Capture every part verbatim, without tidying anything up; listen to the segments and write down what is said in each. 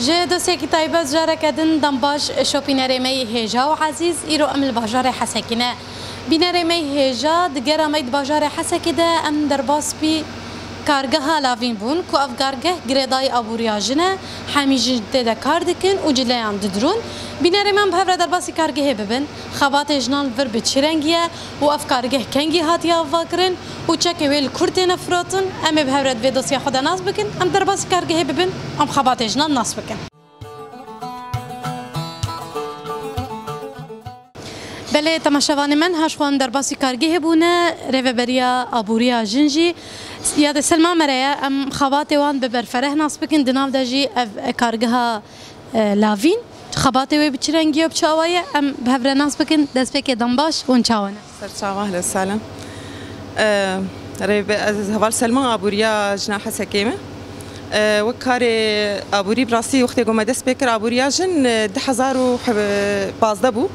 Ji dosyekî taybet careke din dem baş şopînerê me yê hêja û ezîz, îro em li bajarê Hesekê ne. Bînerê me yê hêja, di gera me yê di bajarê Hesekê de em derbas bî kargeha Lavîn bûn, ku ev kargeh girêdayî aboriya jin e, hemî jin tê de kar dikin û cileyan didirûn. Bînerê me em bi hev re derbasî kargehê bibin, xebatê jinan li vir bi çi rengî ye û ev kargeh kengî hatiye avakirin û çekê wê li kur têne firotin, em ê bi hev re di vê dosyê xwe de nas bikin, em derbasî kargehê bibin, em xebatê jinan nas bikin. Belê, temaşevanê me, niha ji xwe em derbasî kargehê bûne, rêveberiya aboriya jin jî ya de Selma me re ye, em xebatê wan bi berfereh nas bikin, di nav de jî ev kargeha, e, Lavîn. Xebatê wê bi çi rengî ye, bi çi awayî ye, em bi hev re nas bikin, destpêkê dem baş, hûn çawa ne? Ser çava, ehlen we sehlen. E, rêve-, ez heval Selma, aboriya jina Hesekê me. E, wek karê aborî bi rastî wextê ku me dest pê kir, aboriya jin, e, du hezar û pazdeh bû.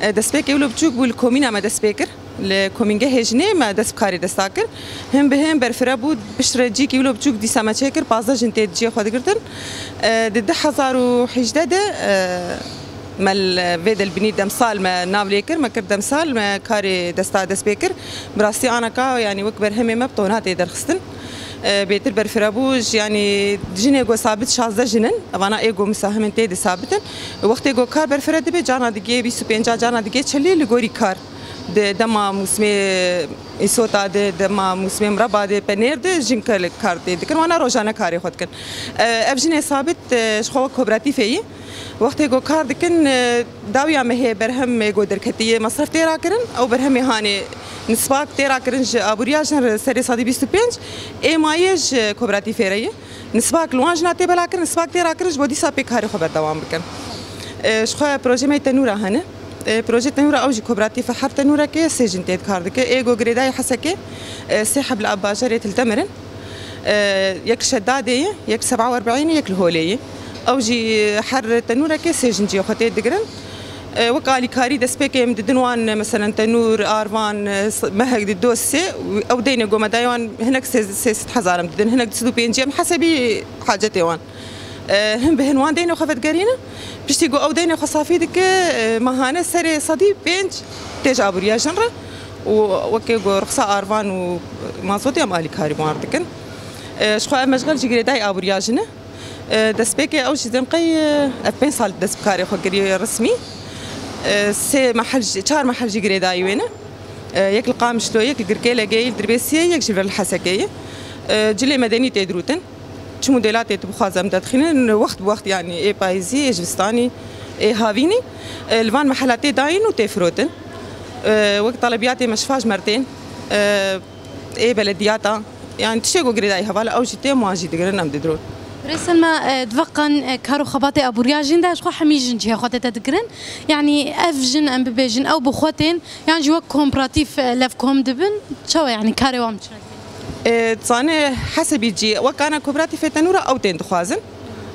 E, destpêkê wilo biçûk bû, li komîna me dest pê kir. Li komîngehê jinê me dest bi karê desta kir. Hin bi hin berfireh bû, piştre cîkî wilo biçûk dîsa me çêkir, pazdeh jin tê di cihê xwe digirtin. E, di du hezar û hejdeh de, e, me li vê de li binî demsal me nav lê kir, me kir demsal, me karê desta dest pê kir. Bi rastî anaka, yanî wek berhemê me bi tona tê derxistin. E, bêtir berfireh bû, ji, yanî jinê ku sabit şazdeh jin in, evana ê ku misahim in tê de sabit in. Wextê ku kar berfireh dibe, carna digê bîst û pênc, carna digê çelî li gorî kar. Di dema mûsimê îsota de, dema mûsimê mireba de, penêr de, jin kar, kar tê dikin. Wana rojane karê xwe dikin. E, ev jinê sabit, e, ji xwe wek kooperatîfê yî. Wextê ku kar dikin, e, dawiya me hê berhem ê ku derketî yê mesref tê rakirin, ew berhemê hanê nisbak tê rakirin ji aboriya jin re serê sedî bîst û pênc, ê mayê ji kooperatîfê re ye. Nisbak li wan jina tê belakirin, nisbak tê rakirin ji bo dîsa pê karê xwe berdewam bikin. E, ji xwe projê me yê tenûra hene. E, projê tenûra ew jî kooperatîf e, her tenûrekê sê jin tê kar dike. Ê ku girêdayî Hesekê, e, sê heb li bajarê Til Temir in. E, yek li Şedadê ye, yek li Seba Werbeîn ye, yek li Holê ye. Ew jî her tenûrekê sê jin cihê xwe tê digirin. E, wek alîkarî destpêkê em didin wan, e, meselen tenûr, arvan, e, s-, mehek di do sê, ew deynê ku me dayê wan hinek sê-, sê sed hezar em didin, hinek du sed û pêncî em hesebî hacetê wan. E, hin bi hin wan deynê xwe vedigerînin. Piştî ku ew deynê xwe safî dike, e, mehane serê sedî pênc tê ji aboriya jin re û wekê ku rixsa arvan û mazotê em alîkarî wan re dikin. E, ji xwe ev mejxel jî girêdayî aboriya jin e. E, destpêkê ew jî demqey, e, ev pênc sal dest bi karê xwe kiriye resmî. E, sê mehel jî, çar mehel jî girêdayî wê ne. E, yek li Qamişlo, yek li Girkêlegê, yek li Dirbêsiyê, yek jî vir li Hesekê ye. E, cilê medenî tê dirûtin. Çi modêlatê tu bixwaze em te dixînin, wext bi wext, yanî ê payîzî, ê zivistanî, ê havînî, e, li van mehela tê dayîn û tê firotin. E, wek telebiyatê meşfa ji me re tên, e, ê belediyata, yanî tiştê ku girêdayî heval e, ew jî tê, wan jî digirin, em didirûn. Birêz Selma, e, di ve qan, e, kar û xebatê aboriya jin de ji xwe hemî jin cihê xwe tê te digirin. Yanî ev jin, em bibêjin, ew bi xwe tên, yan jî wek kooperatîf, e, levkom dibin, çawa, yanî karê wan bi çi rengî? E, dizane hesebî cî, wek ana kooperatîfê tenûra ew tên dixwazin.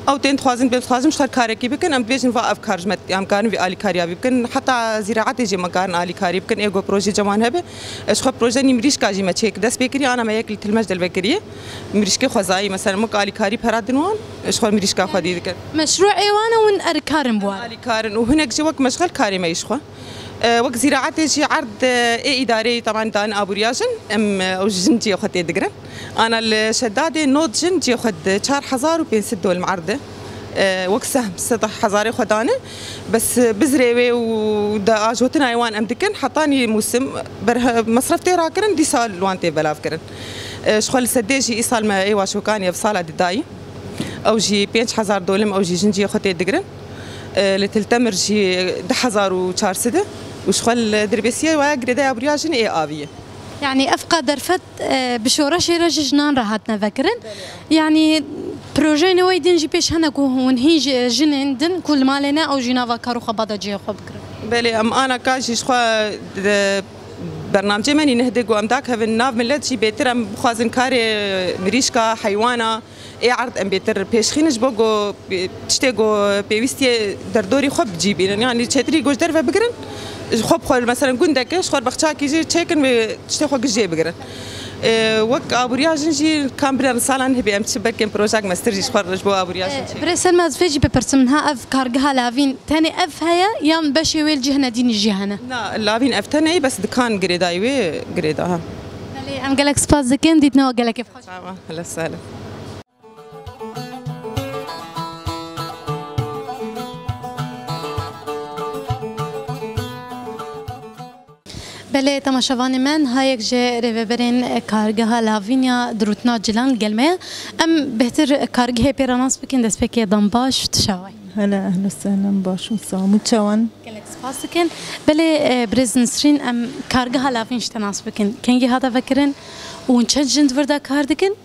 Ew tên dixwazin, pê dixwazin ji xwe karekî bikin, em dibêjin va ev kar ji me, em karin vî alîkariya vî bikin. Heta zîraetê jî me karin alîkarî bikin, ê ku projê cewan hebe. E, ji xwe projenî mirîşka jî me çêkir, dest pê kiriye, ana me yek li Tilmej delve kiriye. Mirîşkê xwezayî, mesela, wek alîkarî pera din wan, ji xwe mirîşka xwedî dikin. Meşrûê wan e, hûn erkar in bi wan? Alîkar in û hinek jî wek meşxel karê me yî ji xwe. E, wek zîraetê jî erd, e, ê îdareyê teban dan aboriya jin, em, e, ew jin cihê xwe tê digirin. Ana li Şedadê nod jin cihê xwe di çar hezar û pênc sed dolim erd e. E, wek sehm sed hezarê xwe dane. Bes, e, bizrê wê û de ajotina wan em dikin, hetanî mûsim berhe-, mesref tê rakirin, dîsa li wan tê belav kirin. E, ji xwe li Sedê jî îsal me ê Waşokanê ev sala di dayî. Ew jî pênc hezar dolim, ew jî jin cihê xwe tê digirin. E, li Til Temir jî du hezar û çar sed e û ji xwe li Dirbêsiyê waya girêdaya boriya jin ê avî ye. Yanî ev qas derfet, e, bi şoreşê re ji jinan re hatine vekirin. Belê. Yanî projeyên wê din jî pêş hene ku hûn hîn ji, jinên din ku li malê ne ew jî nava kar û xebata cihê xwe bikirin. Belê, em anaka jî ji xwe di bernamcê me nî nehdê ku em dakevin nav milet jî bêtir em bixwazin karê mirîşka, heywana, ê erd em bêtir pêşxînin ji bo ku tiştê ku pêwîstiyê derdorî xwe bi cî bînin. Yanî çêtirî ku ji derve bigirin, ji xwe bi xwe, meselen gundeke, ji xwe bexçakî jî çêkin wê tiştê xwe gijê bigirin. E, wek aboriya jin jî kam bira salan hebe em çi belkê projek mestir jî ji xwe re ji bo aboriya jin çêkin. Birê Selma, ez vê jî bipirsim, niha ev kargeha Lavîn tenê ev heye yan beşê wê li cihine dînî jî hene? Na, Lavîn ev tenê ye, bes dikan girêdayî wê girêda ha. Belê, em gelek spas dikin, dîtina we gelekê bi xweş. Çawa, hele sele. Belê, temaşevanê me, niha yek ji rêveberên kargeha Lavîn ya dirûtina cilan li gel me ye. Em bêhtir kargehê pê re nas bikin, destpêkê dem baş, tu çawa yî? Hele, ehlen sehlen, baş û sax û çawan. Gelek spas dikin. Belê, e, birêz Nisrîn, em kargeha Lavîn ji te nas bikin. Kengî hate vekirin û hûn çend jin di vir de kar dikin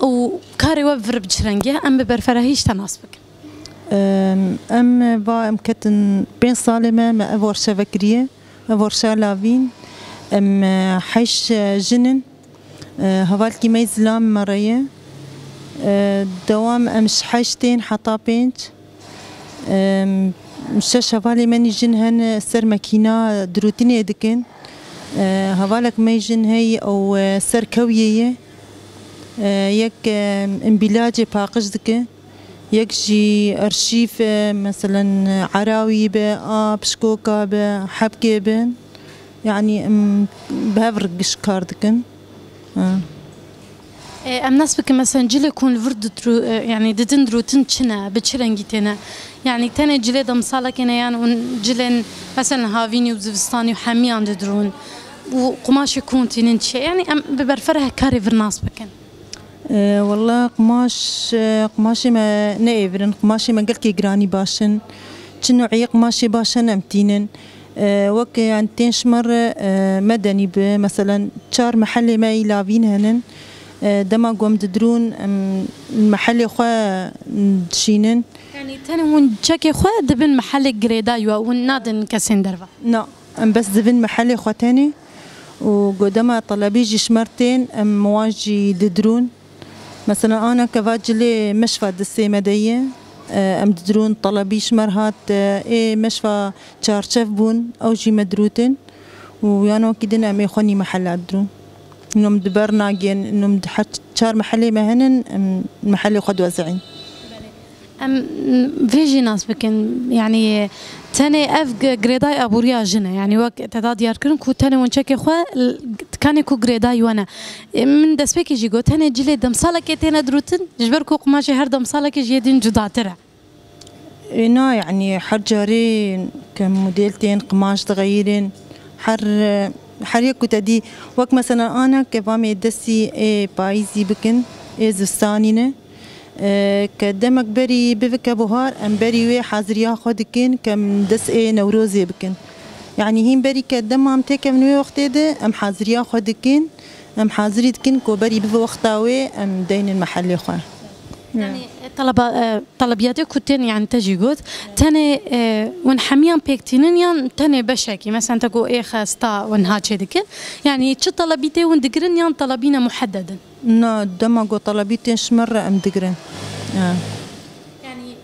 û karê we bi vir bi çi rengî ye? Em bi berferahî ji te nas bikin. Em, em va em ketin pênc salê me, me ev werşe vekiriye. Ev werşa Lavîn. Em, e, heşt, e, jin in. E, hevalkî me yî zilam me re ye. E, dewam em ji heşt tên heta pênc. Em, şeş hevalê me nî jin hene ser mekîna dirûtinê dikin. E, hevalek me yî jin heye ew, e, ser kewiyê ye. E, yek, e, îmbîlacê paqij dike. Yek jî arşîv, e, meselen, e, erawî be, a pişkoka be, hebkê be. Yanî, em, bi hev re giş kar dikin. Ha. E, em nas bikin, meselen, cilê ku hûn li vir didru-, e, yanî didin dirûtin çi ne, bi çi rengî têne? Yanî tenê cilê demsalekê ne yan hûn cilên, meselen, havînî û zivistanî û hemiyan didirûn û qumaşê ku hûn tînin çi ye? Yanî em bi berferahê karê vir nas bikin. E, wela qumaş, e, qumaşê me ne êvir in, qumaşê me gelkê giranî baş in. Çi nû'iyê qumaşê baş hene em tînin. E, wek, yani, tên ji me re, e, medenî bi, meselen, çar mehelê me yî Lavîn henin. E, dema ku em didirûn, em mehelê xwe dişînin. Yanî tenê hûn çekê xwe dibin mehelê girêdayî we, hûn nadin kesên derve? Na, em bes divin mehelê xwe tenê û ku dema telebî jî ji me re tên, em wan jî didirûn. Mesela, ana ke va cilê meşva distê me de ye, e, em didirûn, telebî ji me re hat, e, ê meşva çarçev bûn, ew jî me dirûtin û yan wekî din em ê xwe nî mehela didirûn. Nom di ber nagên, nom di her çar mehelê me henin, em mehelê xwe diwezîn. Em vê jî nas bikin, yanî tenê ev gi-, girêdayî aboriya jin e, yanî wek te da diyar kirin ku tenê hûn çekê xwe l-, dikanê ku girêdayî we ne. E, min destpêkê jî got, tenê cilê demsalekê têne dirûtin, ji ber ku qumaşê her demsalekê ji yê din cudatir e. E, na, yanî her carê ke model tên, qumaş dixeyirin, her, her yek ku te dî, wek mesela ana ke va me destî ê payîzî bikin, ê zistanî ne. E, ke demek berî bivike buhar, em berî wê haziriya xwe dikin, ke em dest ê Newrozê bikin. Yanî hîn berî ke dema em têkevin wê wextê de, em haziriya xwe dikin, em hazirî dikin ku berî bive wexta wê, em deynin mehelê xwe. Yanî, e, talaba, e, talebiyatê ku tên, yanî te jî got, tenê, e, hûn hemiyan pêk tînin yan tenê beşekî, mesela te ku ê xesta hûn ha çê dikin, yanî çi talebî tê hûn digirin yan talebî ne muhedded in? Na, dema ku talebî tên ji me re em digirin. Ha. Yanî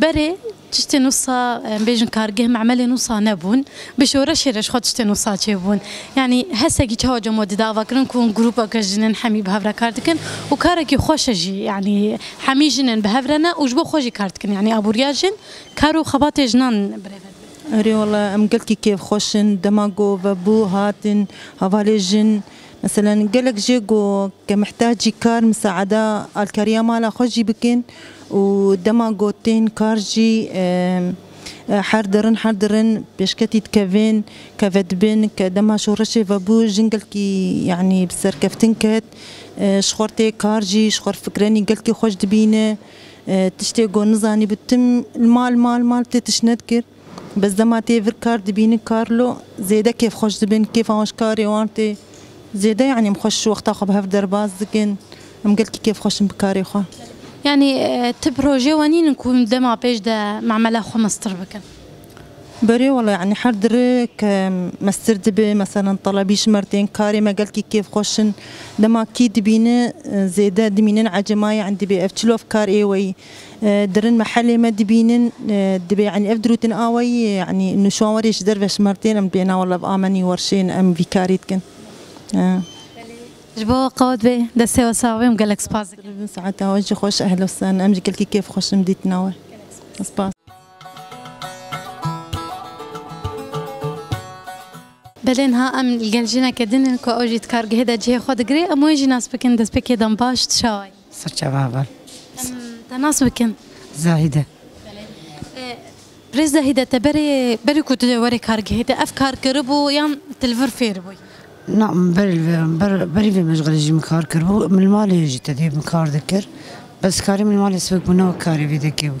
berê tiştên wisa, em bêjin kargeh, memelên wisa nebûn. Bi şoreşê re ji xwe tiştên wisa çêbûn. Yanî hesekî çawa cem we dide avakirin ku hûn grûpeke jin in hemî bi hev re kar dikin û karekî xweş e jî, yanî hemî jin in bi hev re ne û ji bo xwe jî kar dikin. Yanî aboriya jin kar û xebatê jinan birêve dibe. Erê wela em gelkî kêfxweş in. Dema ku vebû hatin hevalê jin, meselen, gelek jê ku ke mihtacî kar, misaada alkariya mala xwe jî bikin û dema ku tên kar jî, e, e, her dirin, her dirin pêşketî dikevin, keve dibin, ke dema şoreşê vebû, jin gelkî, yanî bi serkeftin ket, e, ji xwe tê kar jî, ji xwe fikrenî gelkî xweş dibîne, e, tiştê ku nizanî bi tim li mal, mal, mal tê tişt nedikir. Bes dema tê vir kar dibînin, kar lo zêde kêfxweş dibin, kêfa wan ji karê wan tê zêde, yanî em xweş wexta xwe bi hev derbas dikin, em gelkî kêfxweş in bi karê xwe. Yanî, e, ti projê we nînin ku dema pêş de memela xwe mestir bikin? Berê wela, yanî her dire ke mestir dibe, meselen telebî ji me re tên, karê me gelkî kêfxweş in, dema kî dibîne, e, zêde dimînin ecema, yanî dibê ev çilo ev kar ê weyî. E, dirin mehelê me dibînin, e, dibê, yanî ev dirûtin awayî, yanî nûşwan werê ji derve ji me re tên, em bêna wela ev amenî werşên em vî karî dikin. E. Ji bo qewet bê, destê we sax bê, em gelek spas dikin. Saeta we jî xweş, ehlen we sehlen. Em jî gelkî kêfxweş in dîtina we. Spas. Belê niha em li gel jineke din in ku ew jî di kargehê de cihê xwe digire. Em wê jî nas bikin, destpêkê dem baş, tu çawa yî? Ser çava heval. Em te nas bikin? Zahîde. Belê. E, Birêz Zahîde, te berê, berî ku tu werê kargehê de ev kar kiribû yan tu li vir fêr bûyî? Na, min berî li vê, ber-, berî vê meşxelê jî min kar kiribû. Min li malê jî tedê min kar dikir. Bes karê min li malê sivik bû, ne wek karê vê dekê bû.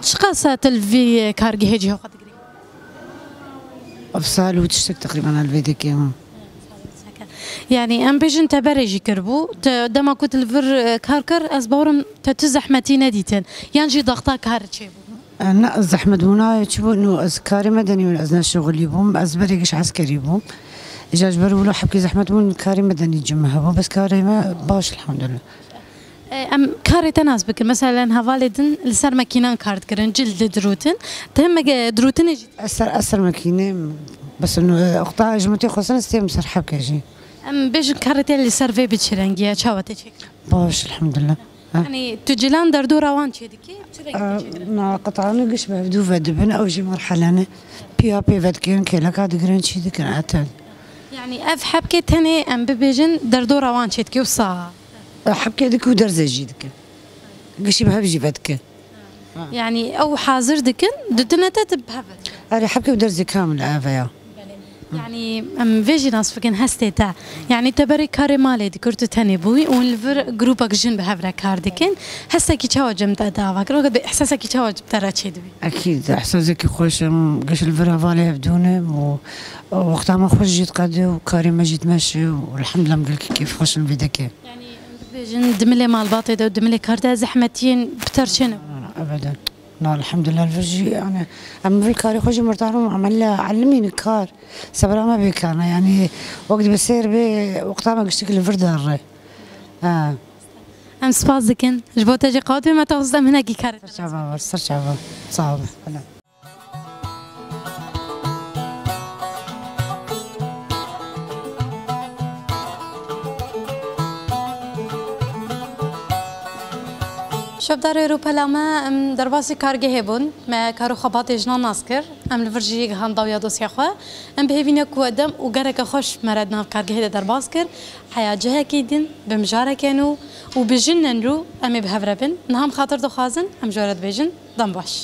Çiqas e tu li vî kargehê cihê xwe digirî? Ev sal û tiştek teqrîben li vê dekê me. Yanî em bêjin te berê jî kiribû. Te dema ku tu li vir, e, kar kir, ez bawerim te tu zehmetî nedîtin. Yan jî daxta kar çêbû. E, ne, zehmet bûna çi bû? No, ez karê medenî bûm, ez ne şixulî bûm, ez berê giş eskerî bûm. Îca ji ber wilo hebkê zehmet bûn, karê medenî cim hebû, bes karê me baş, elhamdulillah. E, em karê te nas bikin. Mesela hevalê din li ser mekînan kar dikirin, cil didirûtin. Te him meke dirûtinê jî Ez ser, ez ser mekînê, bes no, e, oqta ji min tê xwestin ez têm ser hebkê jî. Em bêjin karê te li ser vê bi çi rengî ye, çawa tê çêkirin? Baş, elhamdulillah. Ha? Yanî tu cilan derdora wan çêdikî, çi rengî tê çêkirin? Na, qetana giş bi hevdû vedibin, ew jî merhele ne. Piya pê vedikin, kêleka digirin, çî dikin, etel. Yanî ev hebkê tenê em bibêjin derdora wan çêdikî û sax. E, hebkê dikî û derzê jî dikin. Gişî bi hev jî vedike. Yanî ew hazir dikin, didine te tu bi hev e. Erê, hebkê û derzê kamil ev e ya. Yanî em vê jî nas bikin hestê te. Yanî te berê karê malê dikir, tu tenê bûyî û li vir grûpek jin bi hev re kar dikin. Hestekî çawa cem te dava kir? Weke bi ihsasekî çawa cem te re çêdibî? Ekîd, ihsasekî xweş e, em giş li vir hevalê hevdû ne û wexta me xweş jî diqede û karê me jî dimeşe û elhamdulillah em gelkî kêfxweş in vê dekê. Yanî em bibêjin, dimilê malbatê de û dimilê kar de zehmetiyên pitir çêne? Na, na, ebeden. Na, elhamdulillah, li vir jî, yani, em vir karê xwe jî mirdarim emel elimîn kar. Sebra me bêkana, yani, wek dibe sêr bê, wexta me giştik li vir derre. Ha. Em spas dikin. Ji bo te jî qewet bê, me te xwest em hinekî karê te. Ser çava, ser çava. Sağ ol. Helal. Şopdarê rûpela me, em derbasî kargehê bûn. Me kar û xebatê jinan nas kir. Em li vir jî gihan dawiya dosya xwe. Em bi hêvî ne ku we dem û gereke xweş me re di nav kargehê de derbas kir. Heya cihekî din, bi mijareke nû û bi jinên rû em ê bi hev re bin. Niha em xatir dixwazin, em ji we re dibêjin, dem baş.